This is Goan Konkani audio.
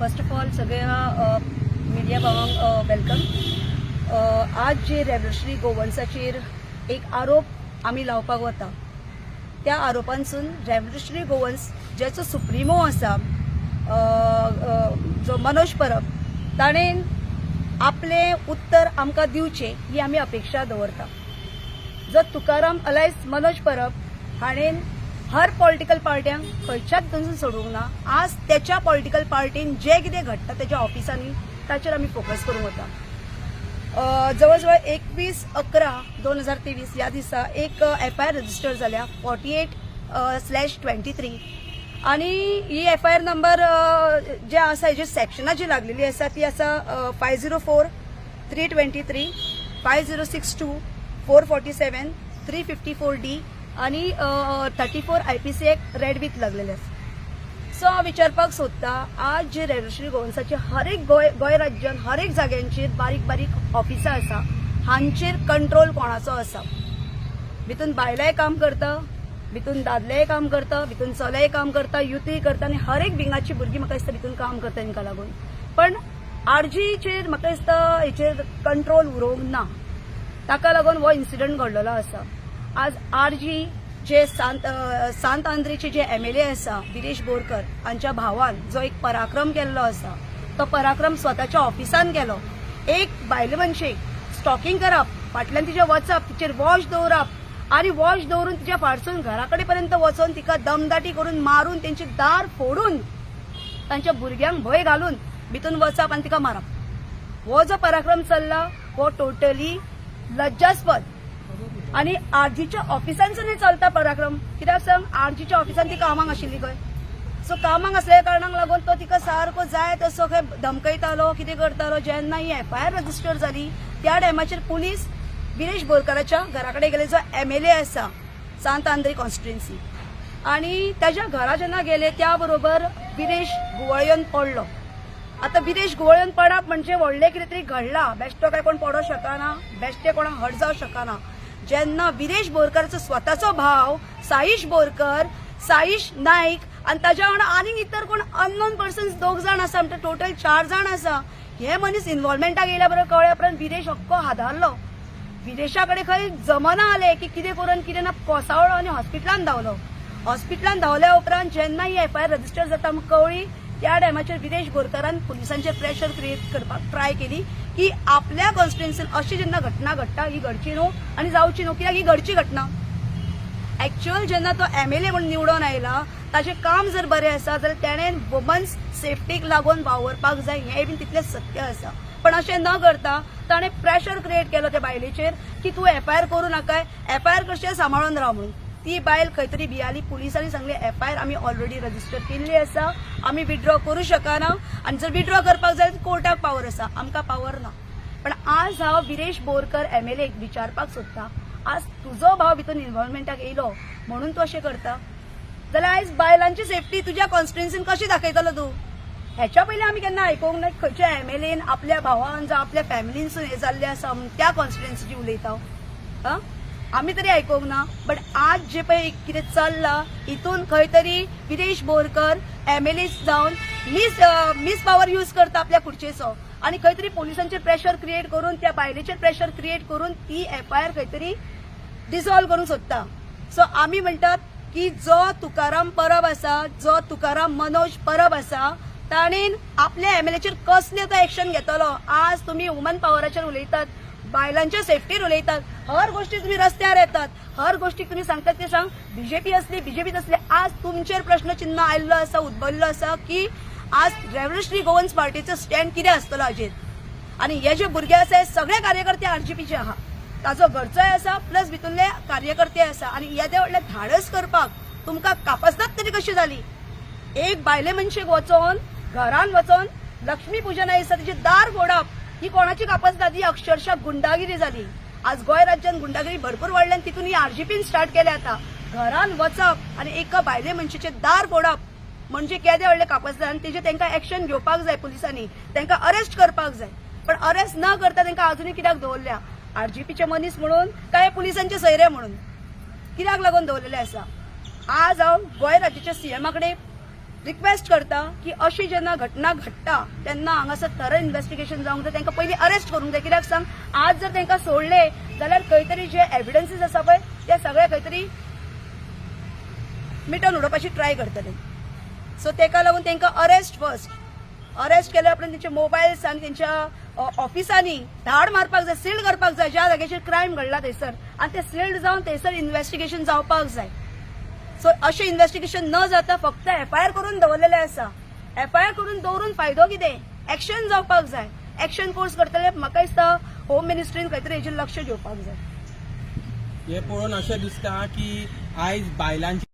फर्स्ट ऑफ ऑल सगळ्या मिडिया भावांक welcome. आज जे रेव्होल्युशनरी गोवन्साचेर एक आरोप आमी लावपाक वता, त्या आरोपांसून रेव्होल्युशनरी गोवन्स ज्याचो सुप्रिमो आसा, अ, अ, जो मनोज परब, ताणें आपलें उत्तर आमकां दिवचें ही आमी अपेक्षा दवरता. जो तुकाराम अलायस मनोज परब हाणें हर पॉलिटिकल पार्ट्यांक खंयच्याच हितून सोडूंक ना. आज त्याच्या पॉलिटिकल पार्टीन जें कितें घडटा तेच्या ऑफिसांनी, ताचेर आमी फोकस करूंक वता. जवळ जवळ 21/11/2023 ह्या दिसा एक एफआयआर रजिस्टर जाल्या 48/23 आणि ही एफआयआर नंबर जे आसा, हेजे सेक्शनां जी लागलेली आसा ती आसा 504, 323, 5062, 447, 354D आणि 34 IPC Act read with लागलेले आसा. सो हांव विचारपाक सोदता, आज जे रेव्होल्युशनरी गोवन्साचे हर एक गोंय गोंय राज्यान हर एक जाग्यांचेर बारीक बारीक ऑफिसां आसा, हांचेर कंट्रोल कोणाचो आसा? भितून बायलांय काम करता, भितून दादलेय काम करता, भितून चलेय काम करता, युथूय करता आनी हर एक विंगाची भुरगीं म्हाका दिसता भितून काम करता. तांकां लागून पण आरजीचेर म्हाका दिसता हेचेर कंट्रोल उरोंक ना. ताका लागून हो इन्सिडंट घडलेलो आसा. आज आरजी जे सांत आंद्रेचे जे एमएलए आसा विरेश बोरकर हांच्या भावान जो एक पराक्रम केल्लो आसा, तो पराक्रम स्वताच्या ऑफिसान केलो. एक बायल मनशेक स्टॉकिंग करप, फाटल्यान तिच्या वचप, तिचेर वॉच दवरप आनी वॉच दवरून तिच्या फाटसून घरा कडेन पर्यंत वचून तिका दमदाटी करून मारून, तेंचे दार फोडून, तांच्या भुरग्यांक भंय घालून भितून वचप आनी तिका मारप, हो जो पराक्रम चल्ला हो टोटली लज्जास्पद. आणि आरजीच्या ऑफिसांसूनय चलता पराक्रम. कित्याक सांग? आरजीच्या ऑफिसान ती कामाक आशिल्ली खंय. सो कामाक असल्या कारणाक लागून तो तिका सारको जाय तसो खंय धमकयतालो, कितें करतालो. जेन्ना ही एफआयआर रजिस्टर जाली, त्या टायमाचेर पुलीस विरेश बोरकाराच्या घरा कडेन गेले, जो एमएलए आसा सांत आंद्रे कॉन्स्टिट्युएन्सी. आणि ताच्या घरा जेन्ना गेले, त्या बरोबर विरेश घुंवळ पडलो. आता विरेश घुंवळ पडप म्हणजे व्हडलें कितें तरी घडला. बेश्टो काय कोण पडोंक शकना, बेश्टे कोणाक हर्ट जावंक शकना. जेन्ना विरेश बोरकराचो स्वताचो भाव साईश बोरकर, साईश नाईक आनी ताच्या वांगडा आनीक इतर कोण अननोन पर्सन्स दोग जाण आसा, म्हणटा टोटल चार जाण आसा, हे मनीस इन्वॉल्वमेंटाक येयल्या बरोबर कळ्ळ्या उपरांत विरेश अख्खो हादारलो. विरेशा कडेन खंय जमना आलें की कितें करून कितें ना, कोसळ्ळो आनी हॉस्पिटलान धांवलो. हॉस्पिटलान धांवल्या उपरांत जेन्ना ही एफआयआर रजिस्टर जाता आमकां कळ्ळी, त्या टायमाचेर विरेश बोरकारान पुलिसांचेर प्रेशर क्रिएट करपाक ट्राय केली की आपल्या कॉन्स्टिट्युएन्सीन अशी जेन्ना घटना घडटा, ही घडची न्हू आनी जावची न्हू, कित्याक ही घडची घटना. एक्च्युअल जेन्ना तो एमएलए म्हणून निवडून आयला, ताचें काम जर बरें आसा जाल्यार तेणें वुमन्स सेफ्टीक लागून वावरपाक जाय, हें बीन तितलें सत्य आसा. पण अशें न करता ताणें प्रेशर क्रिएट केलो त्या बायलेचेर की तूं एफआयआर करूं नाका, एफआयआर कशें सांबाळून राव म्हणून. ती बायल खंय तरी भियाली. पुलिसांनी सांगलें, एफआयआर आमी ऑलरेडी रजिस्टर केल्ली आसा, आमी विड्रॉ करूं शकना आनी जर विड्रॉ करपाक जाय कोर्टाक पावर आसा, आमकां पावर ना. पण आज हांव विरेश बोरकर एमएलए विचारपाक सोदता, आज तुजो भाव भितर इन्वॉल्वमेंटाक येयलो म्हणून तूं अशें करता जाल्यार आयज बायलांची सेफ्टी तुज्या कॉन्स्टिट्युएन्सीन कशी दाखयतलो तूं? ह्याच्या पयलीं आमी केन्ना आयकूंक ना खंयच्या एमएलएन आपल्या भावान जावं आपल्या फॅमिलीनसून हें जाल्लें आसा म्हणून. त्या कॉन्स्टिट्युएन्सीची उलयता हांव, आमी तरी आयकूंक ना. बट आज जे पळय कितें चल्लां, हितून खंय तरी विरेश बोरकर एमएलए जावन मिस पावर यूज करता आपल्या खुर्चेचो आनी खंय तरी पोलिसांचेर प्रेशर क्रिएट करून, त्या बायलेचेर प्रेशर क्रिएट करून ती एफआयआर खंय तरी डिसॉल्व करूंक सोदता. सो आमी म्हणटात की जो तुकाराम परब आसा, जो तुकाराम मनोज परब आसा, ताणें आपल्या एमएलएचेर कसलें तो एक्शन घेतलो? आज तुमी वुमन पावराचेर उलयतात, बायलांच्या सेफ्टीर उलयतात, हर गोष्टी तुम्ही रस्त्यार येतात, हर गोष्टीक तुम्ही सांगतात ते सांग बीजेपी असली, बीजेपीत असली. आज तुमचेर प्रश्नचिन्ह आयिल्लो आसा, उद्बल्लो आसा की आज रेव्होल्युशनरी गोवन्स पार्टीचो स्टँड कितें आसतलो हाजेर. आणि हे जे भुरगे आसा, हे सगळे कार्यकर्ते आरजीपीचे आहा. ताजो घरचोय आसा, प्लस भितुल्ले कार्यकर्ते आसा. आणि येदे व्हडले धाडस करपाक तुमकां कापस्ताद तरी कशी जाली? एक बायले मनशेक वचोन, घरान वचोन, लक्ष्मी पूजना दिसा तिचे दार फोडप ही कोणाची कापस्ताद? ही अक्षरशः गुंडागिरी जाली. आज गोंय राज्यात गुंडागिरी भरपूर वाडल्या आनी तितून ही आरजीपीन स्टार्ट केल्या. आतां घरान वचप आनी एका बायले मनशेचे दार फोडप म्हणजे केदे व्हडले कापस्ताद. आनी तेजे तांकां एक्शन घेवपाक जाय पुलिसांनी, तांकां अरेस्ट करपाक जाय. पण अरेस्ट न करता तांकां अजुनूय कित्याक दवरल्या? आरजीपीचे मनीस म्हणून काय पुलिसांचे सैरे म्हणून कित्याक लागून दवरलेले आसा? आज हांव गोंय राज्याच्या सीएमा कडेन रिक्वेस्ट करता की अशी जेन्ना घटना घडटा तेन्ना हांगासर थरो इन्वेस्टिगेशन जावंक जाय. तांकां पयलीं अरेस्ट करूंक जाय. कित्याक सांग, आज जर तांकां सोडले जाल्यार खंय तरी जे एविडन्सीस आसा पळय ते सगळे खंय तरी मिटोवन उडोवपाची ट्राय करतले. सो तेका लागून तांकां अरेस्ट फर्स्ट. अरेस्ट केल्या उपरांत तेंचे मोबायल्स आनी तेंच्या ऑफिसांनी धाड मारपाक जाय, सील करपाक जाय ज्या जाग्याचेर क्रायम घडला थंयसर, आनी ते सील्ड जावन थंयसर इन्वेस्टिगेशन जावपाक जाय. सो अशें इन्वेस्टिगेशन न जाता फक्त एफआयआर करून दवरलेलें आसा. एफआयआर करून दवरून फायदो कितें? एक्शन जावपाक जाय. एक्शन कोर्स करतले. म्हाका दिसता होम मिनिस्ट्रीन खंय तरी हेजेर लक्ष दिवपाक जाय. हे पळोवन अशें दिसता की आयज बायलांची